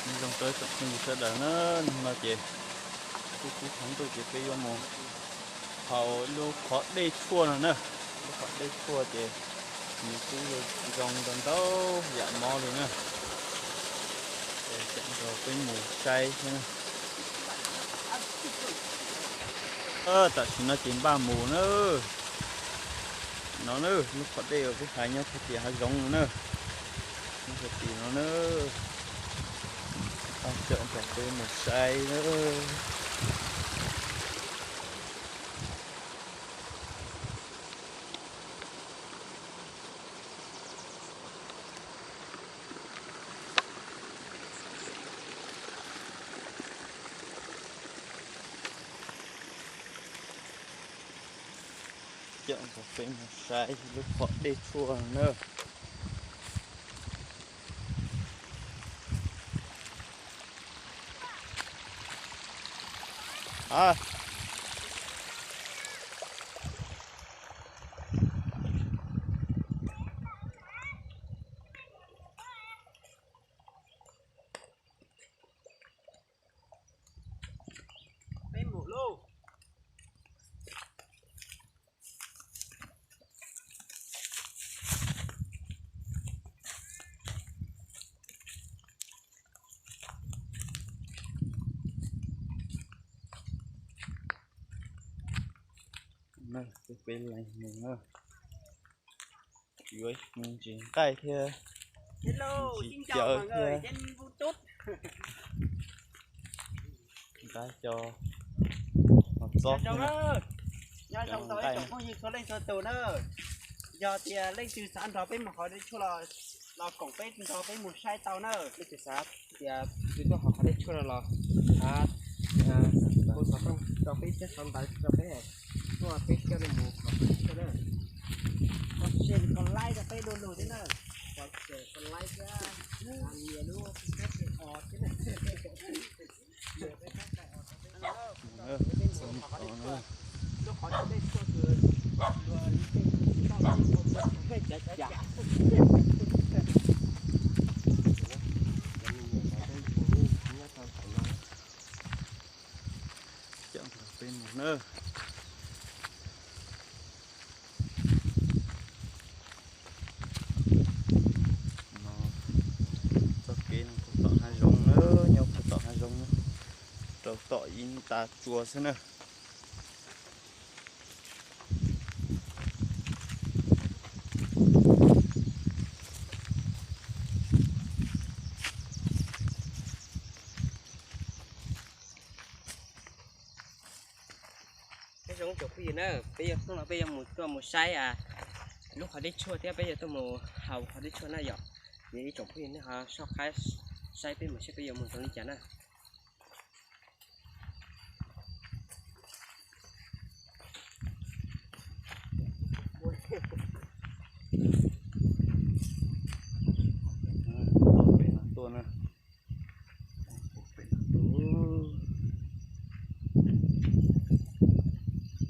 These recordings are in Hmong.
Zoo rau tsoom phooj ywg sawv daws na, hnub no ces kuv kuj thov ntuj ces peb yuav mus haus lub qhov dej tshuaj no na. Lub qhov dej tshuaj ces nws kuj zoo ntau ntau yam mob li na. Ces caum nrog peb mus saib thiab na. Tam sim no ces npaj mus na. No na, lub qhov dej uas peb hais nyob puag tim hav zoov no na. Nyob puag tim no na. Pab caum nrog peb mus saib na. Caum nrog peb mus saib lub qhov dej tshuaj na. Peb mus lauj. Peb leeg mus na. Yuav mus ntsis nqaij thiab, ntsis cawv thiab. Nqaij cov txob. Nyob zoo tau ib tsoom phooj ywg txhua leej txhua tus na. Yog tias leej twg xav nrog peb mus haus dej tshuaj los koom peb nrog peb mus saib tau na. Leej twg xav tias twg tuaj haus qhov dej tshuaj no los, hu xov tooj rau peb thiab sau ntawv rau peb, tuaj peb coj nej mus haus qhov dej tshuaj na. Koj share koj like rau peb du lug thiab na. Koj share koj like thiab, nias lub subscribe thiab na. Coj peb mus na. No, txoj kev no puag tom hav zoov na, nyob puag tom hav zoov na, rau tom ib nta tsua xwb na. Peb zoo tsoom phooj ywg na, peb yuav hnub no peb yuav mus tuaj mus saib lub qhov dej tshuaj thiab peb yuav tuaj mus haus qhov dej tshuaj na yom. Yog ib tsoom phooj ywg nej ho soj qab saib peb mus seb peb yuav mus zoo li cas na. Pem no tuaj na. Pem no tuaj.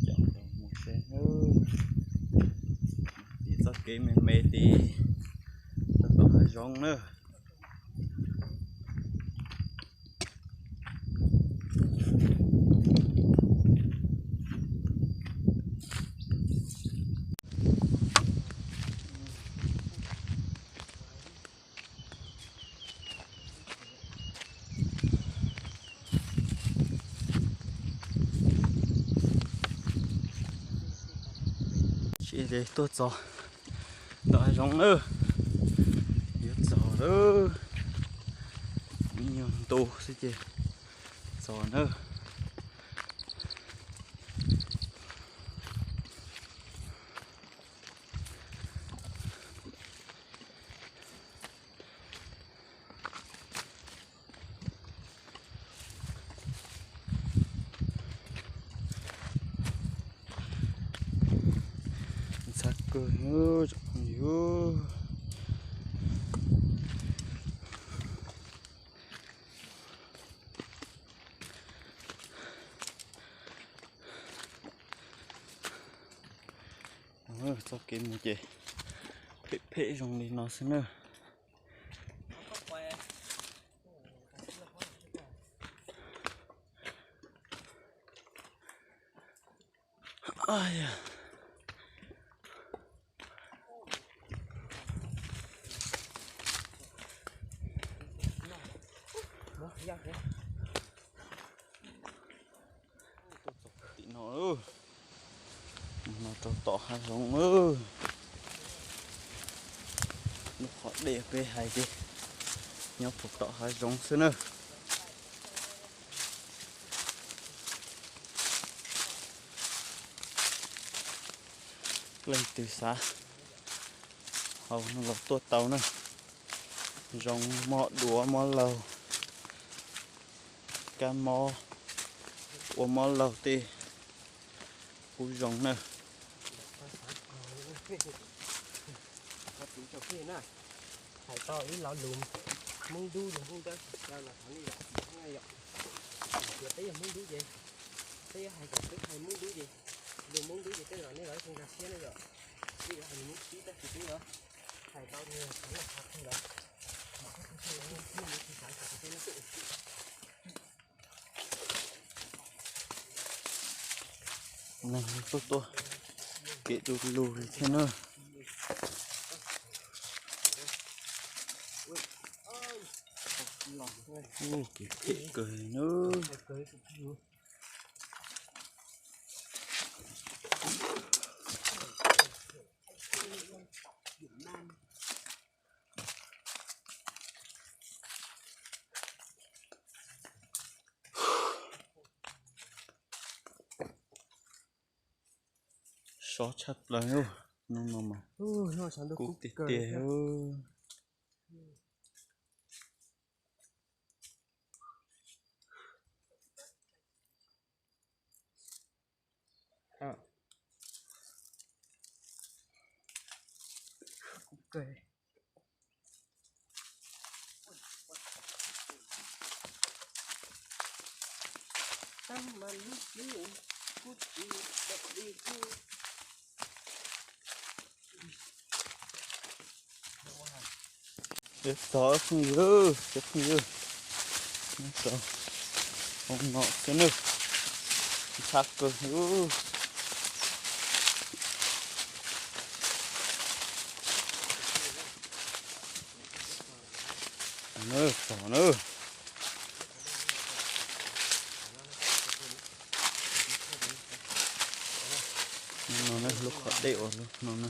Coj mus saib na. Tim txoj kev me me tid, txog tom hav zoov na. Tsis ntev tuaj txog tom hav zoov na, yuav txog lawm, ib nyuag ntu xwb ces txog na. Ntxhab kawg tsoom phooj ywg. Txoj kev mus ces phem phem zoo li no xwb na. Tim no, no rau tom hav zoov. Lub qhov dej peb hais ces nyob puag tom hav zoov xwb na. Leej twg xav haus no los tuaj tau na. Zoo mob duav mob laug, kab mob, ua mob laug tej kuj zoo na. Hais tau ib lo lus Hmoob Dub, lus Hmoob Dawb, los thov nej zam txim thiab na yom. Tias peb yog Hmoob Dub ces peb yuav hais kom peb hais Hmoob Dub ces lus Hmoob Dub ces tej zaum nej los ib txhia nkag siab na yom. Peb yuav hais lus Hmoob Dub tab sis peb yuav hais tau li thov nej txhob txhawj lawm. Neeg tuaj tuaj kev du lug li thiab na. Ub, kev phem kawg na. Sov tshaj plaws, hnub no mas kub tiag tiag. Cov tog phooj ywg, cov phooj ywg, nyob rau hauv no xwb nawb, ntxhab kawg. Tog na. No lub qhov dej uas no na.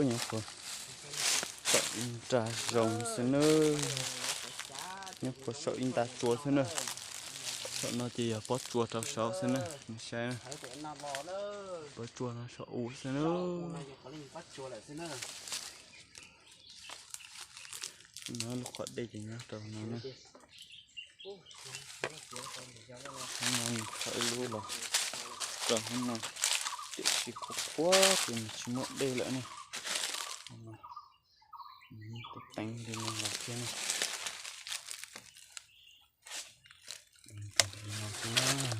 Nyob puag saum ib nra zoov xwb na. Nyob puag saum ib nta tsua xwb na. Saum no ces yog pob tsuas rau saud xwb na, nej saib na. Pob tsuas no saum u xwb na. No lub qhov dej ces nyob rau no na. Hnub no nws qhov ib lub los rau hnub no, tiam sis qhuav qhuav ces nws tsis muaj dej lawm ne. Nws yeej teeb teeb li no los thiab ne. Li no xwb na.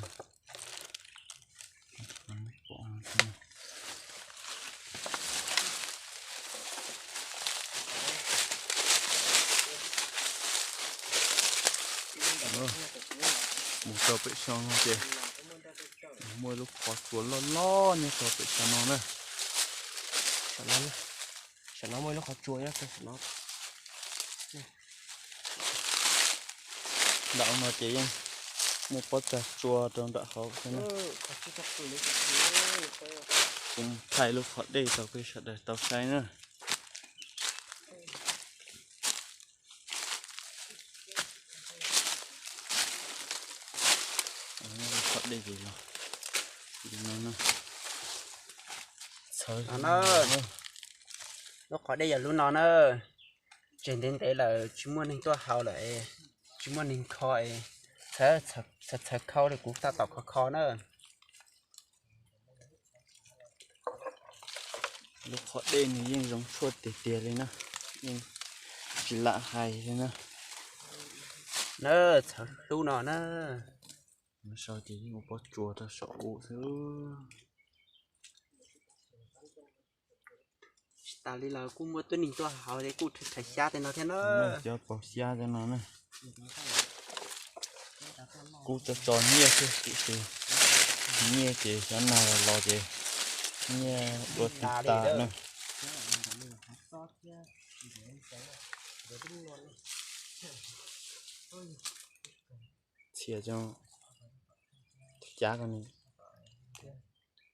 Mus rau pem saum no ces muaj lub qhov tsua loj loj nyob rau pem saum no na. Saum no muaj lub qhov tsua nyob rau saum no. Nram no ces yeej muaj pob tsag tsua rau nram hauv xwb na. Kuv thaij lub qhov dej rau peb sawv daws tau saib na. Lub qhov dej ces yog li no na. Txhawv, lub qhov dej yog lub no na. Tseg ntev ntev lawm tsis muaj neeg tuaj haus lawm, tsis muaj neeg kho es txhawv txhawv kho li kuv tab tom kho kho na. Lub qhov dej nws yeej zoo tshuaj tiag tiag li na, yeej tsis lam hais li na. Na, txhawv hlub no na. Nyob saum ces yeej ua pob tsuas rau saum u xwb. Tsis tas li los kuj muaj tib neeg tuaj haus ces kuj rhais xyab tej no thiab na. Cov paus xyab tej no na. Kuv tso tso nyiaj xwb, kuv tus nyiaj ces xyov nag los ces nyiaj dua tsis tas na. Txhia cov cav ko ne,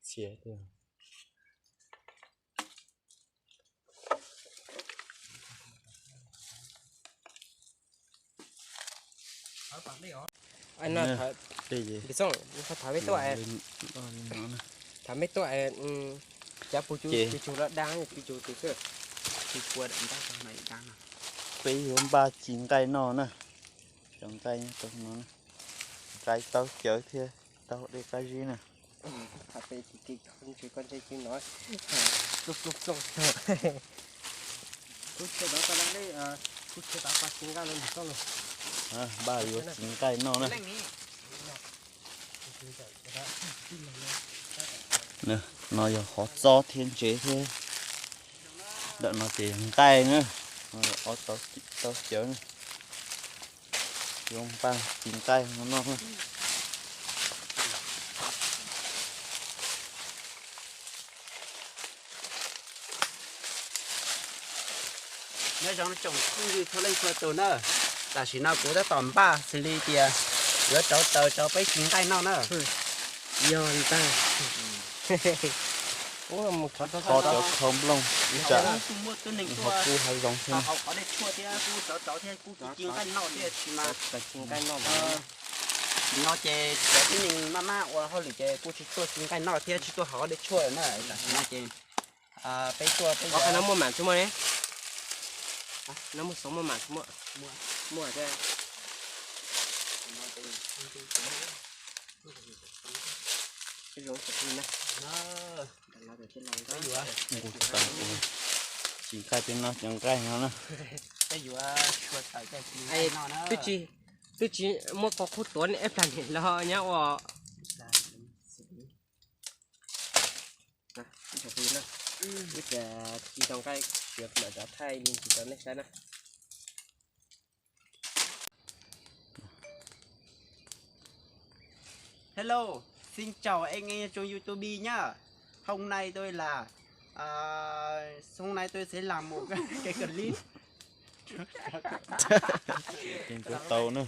txhia tiag. Thov peb tuaj, thov peb tuaj, cov puv cug los dab, puv cug tus xwb. Peb yuav npaj ci nqaij noj na. Cov nqaij nyob rau no, nqaij taub cawv thiab taub dej qab zib na. Npaj yuav ci nqaij noj na. No yog qhov txob thiab ntsev thiab. Ntawm no ces yog nqaij na, ob taub cawv na. Yuav npaj ci nqaij no noj. Nyob zoo tsoom phooj ywg txhua leej txhua tus na, tam sim no kuv tab tom npaj xws li tias yuav rauv taws rau peb ci nqaij noj na. Yog ntag. Kho cov khau nplooj ib tsam ho kuj hav zoov xwb. Nim no ces cov tib neeg maj maj ua hauj lwm ces kuj tsis tuaj ci nqaij noj thiab tsis tuaj hauv dej tshuaj na. Tam sim no ces peb tuaj, no muaj mam tsis muaj ne? No muaj xoov muaj mam tsis muaj? Muaj. Nqus taws ua ci nqaij peb noj cov nqaij no na. Twb tsis, twb tsis muab koj qhub tuav ib plag niam los nyob ua. Ib pliag ci tau nqaij siav mam rov thaij li ntsis rau nej saib na. Hello, xin chào anh em trong YouTube nhá. Hôm nay tôi là, à, hôm nay tôi sẽ làm một cái clip. Tau na.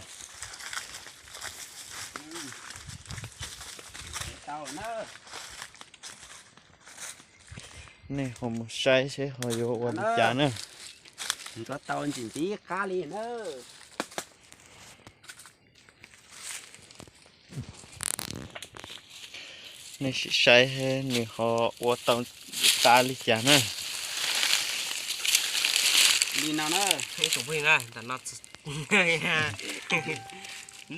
Tau na. Nej ho mus saib seb ho yuav ua li cas na. Nrov tau ntsim ntsim qab li na. Nej sim saib nws ho ua tau qab li cas na. Li no na, ib tsoom phooj ywg na, ntawm no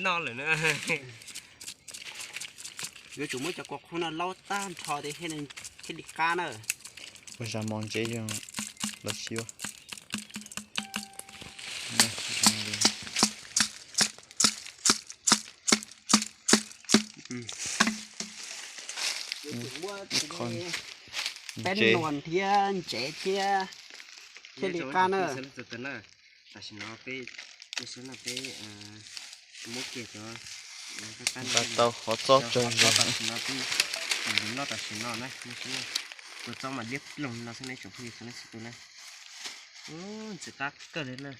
noj lawm na. Yuav tsum muab cov kua qhub no laub tag nrho thiaj li qab na. Ua zaj mov ntsev los siv. Peb nuam thiab ntsev thiab thiaj li qab na. Tam sim no peb, peb muab kiag cov, tau qhov txob tsawg zog tam sim no peb, noj tam sim no na, kua txob mas liab ploog no xwb ne tsoom phooj ywg txhua leej txhua tus na. Ntxim qab kawg li na.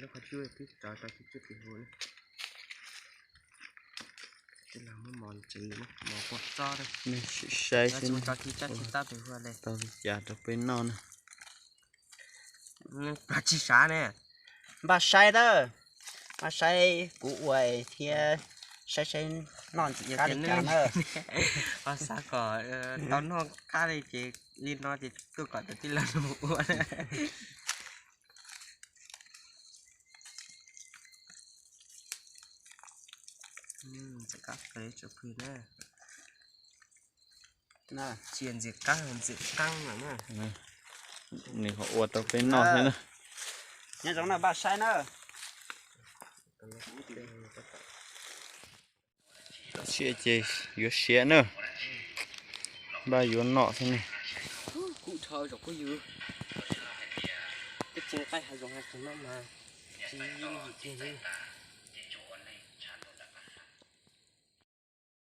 Lub qhov cub twb tso tau cub cub pim hu na. Tij laug muab mos ntsev, mos kua txob na. Nej sim saib xwb, tau li cas rau peb noj na. Tsis sav ne, npaj saib na, npaj saib kuv ua thiab saib saib noj ntxim qab li cas na. Xav kom tau noj qab li ces li no ces tuaj kom cov tij laug mus ua. Ntxim qab kawg tsoom phooj ywg na. Ntxim qab ntxim qab na. Nws ho ua rau peb noj thiab na. Nyob zoo na, npaj saib na. Siav ces yuav siav na. Npaj yuav noj thiab ne. tu nqaij hav zoov hav tsuag no mas tsis yooj yim kiag li.